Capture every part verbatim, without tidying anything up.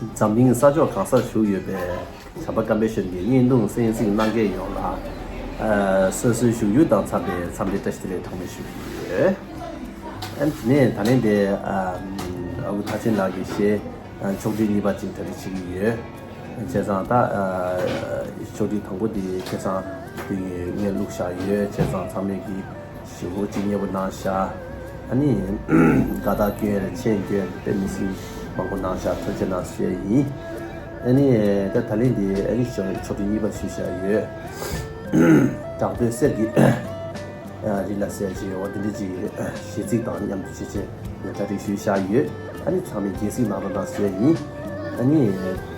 འཛམ་གླིང་ས་ཕྱོགས་གང་སར་བཞུགས་ཡོད་པའི་བྱམས་པ་ཀམ་པེ་ཤན་གྱི་བརྙན་ཐུང་གསན་གཟིགས་གནང་མཁན་ཡོངས་ལ། ཨ། སོ་སོའི་བཞུགས་ཡུལ་དང་འཚམས་པའི་འཚམས་འདྲི་བཀྲ་ཤིས་བདེ་ལེགས་གྲངས་མེད་ཞུ་གི་ཡོད། ཨ་ནི་དེ་ནས་ད་ལན་དེ། ཨ། ཨ་ཁུ་མཐར་ཕྱིན་ལགས་ཀྱིས་གཞས། ཨ། ཕྱོགས་སྒྲིག་གཉིས་པ་ཅིག་གྲ་སྒྲིག་བྱེད་ཀྱི་ཡོད། བྱས་ཙང་ད། ཨ། ཕྱོགས་སྒྲིག་དང་པོ་དེ་ཁ་སང་དེ་ངས་བླུགས་བཞག་ཡོད། བྱས་ཙང་ཚང་མས་ཀྱིས་ཞེ་པོ་ཅིག་མཉེས་པོ་གནང་ཤག་ཨ་ནི་དགའ་རྟགས་སྐྱོན་རེད། མཆན་སྐྱོན་རེད། དཔེ་མི་སྲིད་མང་པོ་གནང་ཤག་ཐུགས་རྗེ་གནང་ཞུ་ཡས་ཡིན། ཨ་ནི་ད་ད་ལན་འདི་ཨ་ནི་ཕྱོགས་སྒྲིག་གཉིས་པ་ཞུས་བཞག་ཡོད། བྲག་སྟོད་གསེར་གྱི་རི་ལ་གསལ་བྱེད་འོ་དེ་འདྲ་ཅིག་གཞས་ཚིག་དང་མཉམ་དུ་ཆེ་ཆེ་ངས་གྲ་སྒྲིག་ཞུས་བཞག་ཡོད། ཨ་ནི་ཚང་མས་དགྱེས་གཟིགས་གནང་རོགས་གནང་ཞུ་ཡས་ཡིན། ཨ་ནི་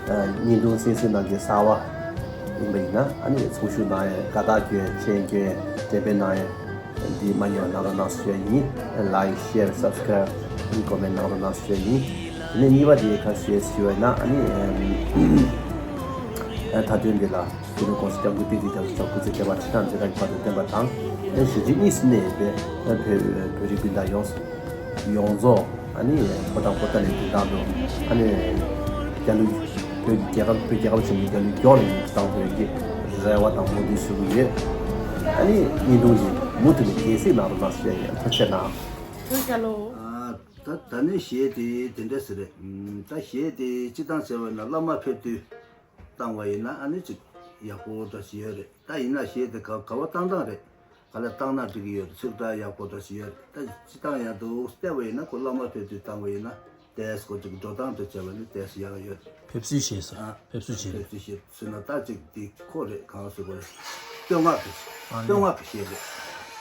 བརྙན་ཐུང་གསན་གཟིགས་གནང་མཁན་གསར་པ་ཡིན་པ་ཡིན་ན། ཨ་ནི་ཚོགས་ཞུགས་གནང་ཡས། དགའ་རྟགས་སྐྱོན། མཆན་སྐྱོན། འགྲེམས་སྤེལ་གནང་ཡས་འདི་མ་ཉེས་པ་གནང་རོགས་གནང་ཞུ་ཡས་ཡིན། Like, share, subscribe, comment གནང་རོགས་གནང་ཞུ་ཡས་ཡིན། དེ་ནས་གཉིས་པ་དེ་ག་རེ་ཞུ་ཡས་ཞུ་བ་ཡིན་ན། ཨ་ནི་མཐའ་དོན་འདི་ལ་སྤྱི་ནོར་༸གོང་ས་༸སྐྱབས་མགོན་བསྟན་འཛིན་རྒྱ་མཚོ་མཆོག་སྐུ་ཚེ་བརྟན་པ་ཁྲི་ཕྲག་འདི་དང་བར་དུ་བརྟན་པ་དང་། གཞིས་བྱེས་གཉིས་སུ་གནས་པའི་བོད་བོད་རིགས་སྤུན་ཟླ་ཡོངས་སུ། ཡོངས་རྫོགས་ཨ་ནི་ཕོ་བྲང་པོ་ཏཱ་ལའི་མདུན་ཐང་དུ། ཨ་ནི་རྒྱ་ལུགས་བོད་ཀྱི་རྒྱལ་ཁབ། བོད་རྒྱལ་ཁབ་ཆེན་པོའི་རྒྱལ་གླུ་མགྱོགས་ལ་ཡིན་གཏང་ཐུབ་ཀྱི་རེ་བ་དང་སྨོན་འདུན་ཞུ་གི་ཡོད། ཨ་ནི་བརྙན་ཐུང་འདི་མུ་མཐུད་ནས་དགྱེས་གཟིགས་གནང་རོགས་གནང་ཞུ་ཡས་ཡིན། ཐུགས་རྗེ་གནང་། ཐུགས་རྗེ་ཆེ་ལོ། ཨ། ད་ད་ནི་གཞས་དེ་དེ་འདྲ་ཟེར་རེད། ཨ། ད་གཞས་དེ་སྤྱིར་བཏང་བྱས་པ་ན་བླ་མ་ཕེབས་དུས་བཏང་བ་ཡིན་ན་ཨ་ནི་ཅིག་ཡག་པོ་འདྲ་ཞིག་ཡོད་རེད། ད་ཡིན་ན་གཞས་དེ་ག་ག་བ་བཏང་སྟངས་རེད། ག་ལ་བཏང་ན་འགྲིག་གི་ཡོད་རེད། ཚིག་འདྲ་ཡག་པོ་འདྲ་ཞིག་ཡོད་རེད། ད་སྤྱིར་བཏང་ཡང་འདུག་བལྟས་པ་ཡིན་ན་ཁོ་བླ་མ་ཕེབས་དུས་བཏང་བ་ཡིན་ན་ཏོག་ཙམ་ཁོ་ཅིག་འགྲོ་སྟངས་འདྲ་བྱས་པ་ནི་ཏོག་ཙམ་ཡག་ཡོད་རེད། ཕེབས་བསུ་བྱས་སོང་། ཨ། ཕེབས་བསུ་བྱས་རེད། ཕེབས་བསུ་བྱས་ཟེར་ན་ད་ཅིག་དེ་ཁོ་རེད། གང་ཟེར་དགོས་རེད། བསྟོད་བསྔགས་ཀྱི། ཨ་ནི་བསྟོད་བསྔགས་ཀྱི་གཞས་རེད།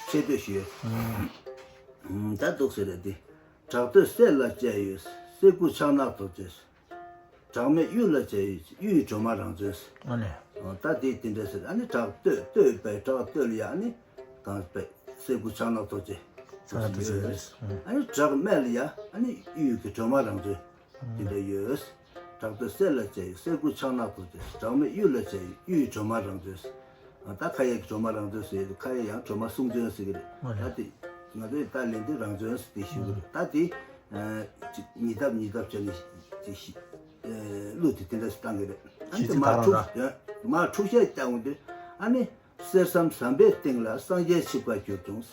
ཆེ་བསྟོད་ཞུ་ཡས། ཨ། ད་འདུག་ཟེར་རེད་དེ། བྲག་སྟོད་གསེར་ལ་བཅས་ཡོད། གསེར་སྐུ་ཕྱག་ན་རྡོ་རྗེ། བྲག་སྨད་གཡུ་ལ་བཅས་ཡོད། གཡུའི་སྒྲོལ་མ་རང་བྱོན། ཨ་ནི། ཨ། ད་དེ་དེ་འདྲ་ཟེར། ཨ་ནི་བྲག་སྟོད། སྟོད་པའི་བྲག་སྟོད་ལ་ཡ་ཨ་ནི་གང་པའི་གསེར་སྐུ་ཕྱག་ན་རྡོ་རྗེ། ཕྱག་ན་རྡོ་རྗེ་ཡོད། ཨ་ནི་བྲག་སྨད་ལ་ཡ་ཨ་ནི་གཡུ་གི་སྒྲོལ་མ་རང་བྱོན། དེ་འདྲ་ཡོད། བྲག་སྟོད་གསེར་ལ་བཅས་ཡོད། གསེར་སྐུ་ཕྱག་ན་རྡོ་རྗེ། བྲག་སྨད་གཡུ་ལ་བཅས་ཡོད། གཡུའི་སྒྲོལ་མ་རང་བྱོན། ཨ། ད་ཁ་ཡ་གི་སྒྲོལ་མ་རང་བྱོན་ཟེར་ཡོད། ཁ་ཡ་ཡང་སྒྲོལ་མ་གསུང་བྱོན་ཟེར་གི་རེད། ཨ་ནི། ད་དེ་ང་ཚོས་ད་ལན་དེ་རང་བྱོན་ཟེར་དེ་ཞུ་གི་རེད། ད་དེ། ཨ། ཅིག་ཉིས་ལྡབ་ཉིས་ལྡབ་བྱས་ནས་དེ་ཞིག་ཨ། གླུ་དེ་དེ་འདྲ་ཞིག་བཏང་གི་རེད། ཨ་ནི་དེ་མར་འཁྲུགས། མར་འཁྲུགས་ཤག་བཏང་འོང་དུས་ཨ་ནི། གསེར་ཟམ་ཟམ་པས་བཏིང་ལ་སངས་རྒྱས་ཆིབས་ཁ་བསྒྱུར་བྱུང་།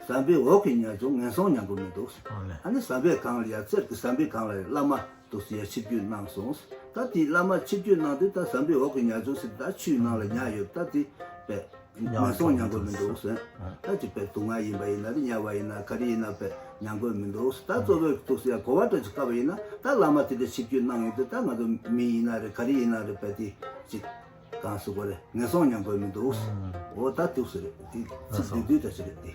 ཟམ་པའི་འོག་གི་ཉ་ཆུང་ངན་སོང་མྱང་དགོས་མི་འདུག་ཨ་ནི། ཨ་ནི་ཟམ་པའི་སྒང་ལ་ཡ། གསེར་གྱི་ཟམ་པའི་སྒང་ལ་ཡ་བླ་མ་འདུག་ཟེར་ཡ་ཆིབས་བསྒྱུར་གནང་སོང་། ད་དེ་བླ་མ་ཆིབས་བསྒྱུར་གནང་དུས་ད་ཟམ་པའི་འོག་གི་ཉ་ཆུང་ཟེར་ད་ཆུའི་ནང་ལ་ཉལ་ཡོད། ད་དེ་པས་ངན་སོང་མྱང་དགོས་མི་འདུག་ཟེར། ད་ཅིག་པས་སྡུག་བསྔལ་ཡིན་པ་ཡིན་ན་རེད། དམྱལ་བ་ཡིན་ན་ག་རེ་ཡིན་ན་པས་མྱང་དགོས་མི་འདུག་ད་གཙོ་བོ་འདུག་ཟེར་ཡ་གོ་བ་འདྲ་ཅིག་བཀབ་པ་ཡིན་ན། ད་བླ་མ་དེ་འདྲ་ཆིབས་བསྒྱུར་གནང་ཡོང་དུས་ད་ང་ཚོ་མི་ཡིན་ན་རེད། ག་རེ་ཡིན་ན་རེད། པས་དེ་ཅིག་གང་ཟེར་དགོས་རེད། ངན་སོང་མྱང་དགོས་མི་འདུག་ཨ། འོ་ད་འདུག་ཟེར་རེད། དེ་ཚིག་བདུན་བདུན་ད་ཟེར་རེད་དེ།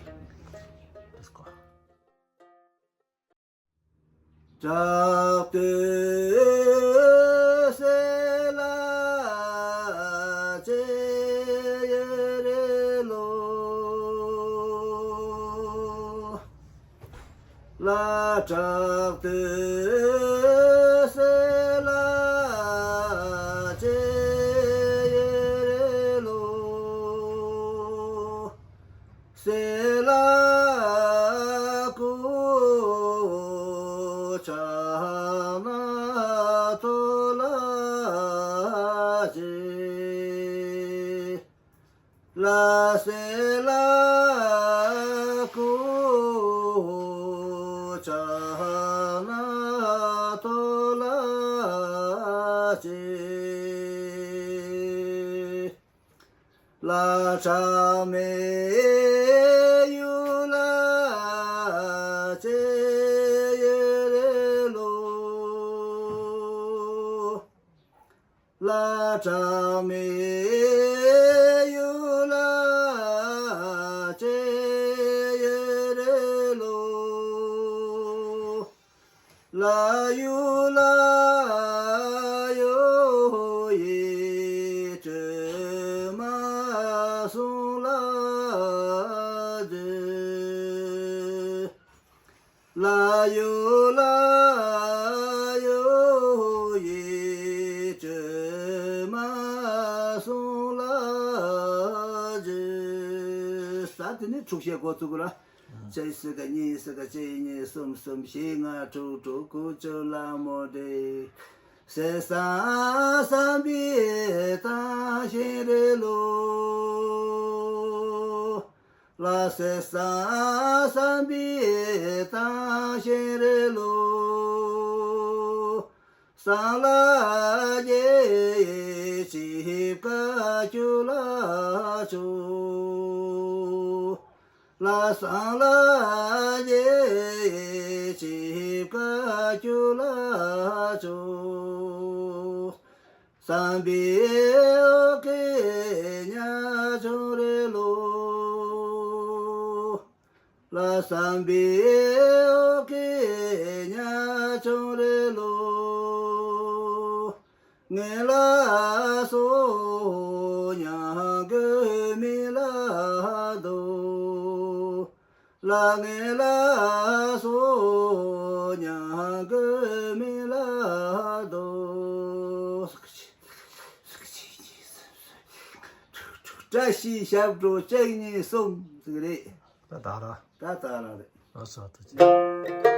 བྲག་སྟོད་གསེར་ལ་བཅས་ཡོད་རེད་ལོ། ལ་བྲག་སྟོད་གསེར་ལ་བཅས་ཡོད་རེད་ལོ། གསེར་ལ་སྐུ་ཕྱག་ན་རྡོ་ལ་བཅས། ལ་གསེར་ལ་སྐུ་ཕྱག་ན་རྡོ་ལ་བཅས། ལ་བྲག་སྨད་གཡུ་ལ་བཅས་ཡོད་རེད་ལོ། ལ་བྲག་སྨད་གཡུ་ལ་བཅས་ཡོད་རེད་ལོ། ལ་གཡུ་ལ་གཡུ་ཡི་སྒྲོལ་མ་གསུང་ལ་འདུད། ལ་གཡུ་ལ་གཡུ་ཡི་སྒྲོལ་མ་གསུང་ལ་འདུད། ས་དེ་ནས་འཁྲུག་བཤད་འགོ་བཙུགས་ར། གཅིག་ཟེར་ག་གཉིས་ཟེར་ག་གཅིག་གཉིས་གསུམ་གསུམ་བཞི་ལྔ་དྲུག་དྲུག་དགུ་བཅུ་ལ་མོ་འདྲེ། གསེར་སྲང་བསམ་པའི་ཐང་ཤིང་རེ་ལོ། ལ་གསེར་སྲང་བསམ་པའི་ཐང་ཤིང་རེ་ལོ། སང་ལ་རྒྱལ་ཆིབས་ཀ་ཅུ་ལ་ཅུ། ལ་སང་ལ་རྒྱལ་ཆིབས་ཀ་ཅུ་ལ་ཅུ། བསམ་པའི་འོ་ཀེ་ཉ་ཆུང་རེ་ལོ། ལ་བསམ་པའི་འོ་ཀེ་ཉ་ཆུང་རེ་ལོ། ངེ་ལ་སོ་ཉ་གི་མི་ལ་དོ། ལ་ངེ་ལ་སོ་ཉ་གི་མི་ལ་དོ། བཀྲ་ཤིས་ཞབས་བྲོ་གཅིག་གཉིས་གསུམ་ཟིག་རེད། ད་ད་ར། ད་ད་ར་རེད། ཨ་ས་ད་ཅི།